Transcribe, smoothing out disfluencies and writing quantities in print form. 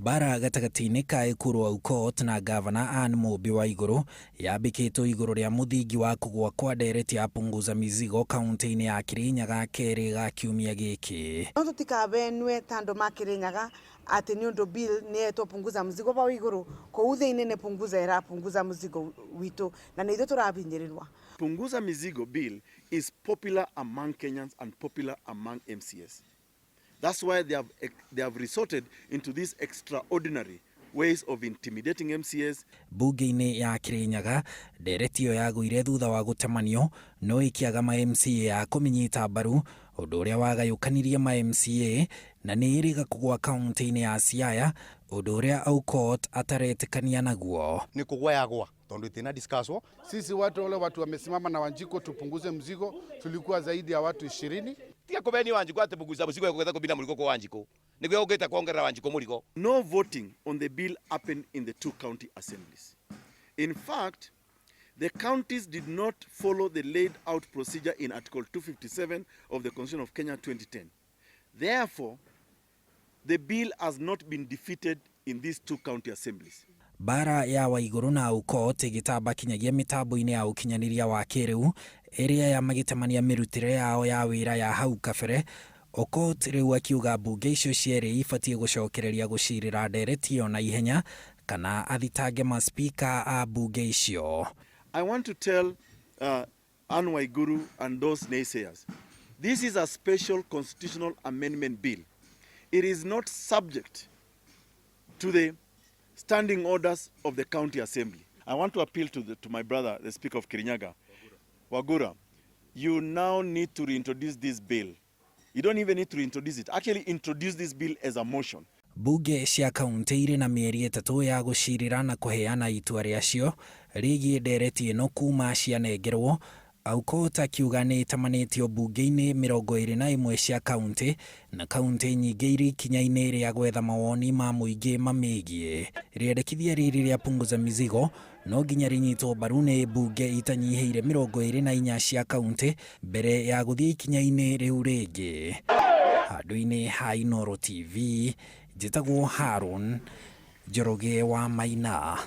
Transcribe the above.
Mbara gatagatĩ-inĩ ka Ekuru Aukot na ngavana Anne Mũmbi Waigũrũ yambĩkĩtwo igũrũ rĩa mũthingi wa kũgũa kwa ndereti ya Punguza Mizigo kaunti-inĩ ya Kirinyaga kerĩ ga kiumia gĩkĩ. No tũtikabenwe ta andũ ma Kirinyaga atĩ nĩ ũndũ bill nĩ yetwo punguza mzigo vau igũrũ kũu thĩinĩ nĩ punguza ĩrapunguza mzigo witũ na nĩ ithuĩ tũrabinyĩrĩrwa. Punguza Mizigo bill is popular among Kenyans and popular among MCAs. That's why they have resorted into these extraordinary ways of intimidating MCAs. Mbunge-inĩ ya Kirinyaga, ndereti ĩyo yagũire thutha wa gũtemanio no ĩkĩaga ma MCA a kũmĩnyita mbaru, ũndũ ũrĩa wagayũkanirie ma MCA, na nĩ ĩrĩga kũgũa kaunti-inĩ ya Siaya, ũndũ ũrĩa Aukot ataretĩkania naguo. Ni kugwa yagwa tondu itina discusswo. Sisi watu wale watu wamesimama na Wanjiku tupunguze mzigo, tulikuwa zaidi ya watu 20. Tiga kubeni Wanjiku ati punguza mzigo yokugeta kubina murigo kwa Wanjiku niguo ugite kuongerera Wanjiku murigo. No voting on the bill happened in the two county assemblies. In fact, the counties did not follow the laid out procedure in Article 257 of the Constitution of Kenya 2010. Therefore, the bill has not been defeated in these two county assemblies. Mbara ya Waigũrũ na Aukot ĩgĩtamba kinyagia mĩtambo-inĩ ya ũkinyanĩria wa kĩrĩu ĩrĩa ya magĩtemania mĩrutĩre yao ya wĩra ya hau kabere. Aukot rĩu akiuga mbunge icio cierĩ ibatiĩ gũcokereria gũcirĩra ndereti ĩyo na ihenya kana athitange maspika a mbunge icio. I want to tell Anne Waiguru and those naysayers, this is a special constitutional amendment bill. It is not subject to the standing orders of the county assembly. I want to appeal to my brother, the Speaker of Kirinyaga, Wagura. You now need to reintroduce this bill. You don't even need to reintroduce it. Actually, introduce this bill as a motion. Mbunge cia kaunti irĩ na mĩeri 3 ya gũcirĩra na kũheana itua rĩacio rĩgiĩ ndereti ĩno kuma cianengerwo. Aukot akiuga nĩ ĩtamanĩtio mbunge-inĩ 21 cia kaunti na kaunti nyingĩ irĩ ikinya-inĩ rĩa gwetha mawoni ma mũingĩ mamĩgiĩ. Rĩendekithia rĩrĩ rĩa punguza mizigo no nginya rĩnyitwo mbaru nĩ mbunge itanyihĩire 24 cia kaunti mbere ya gũthiĩ ikinya-inĩ rĩu rĩngĩ. Handũ-inĩ ha Inooro TV, njĩtagwo Haron Njoroge wa Maina.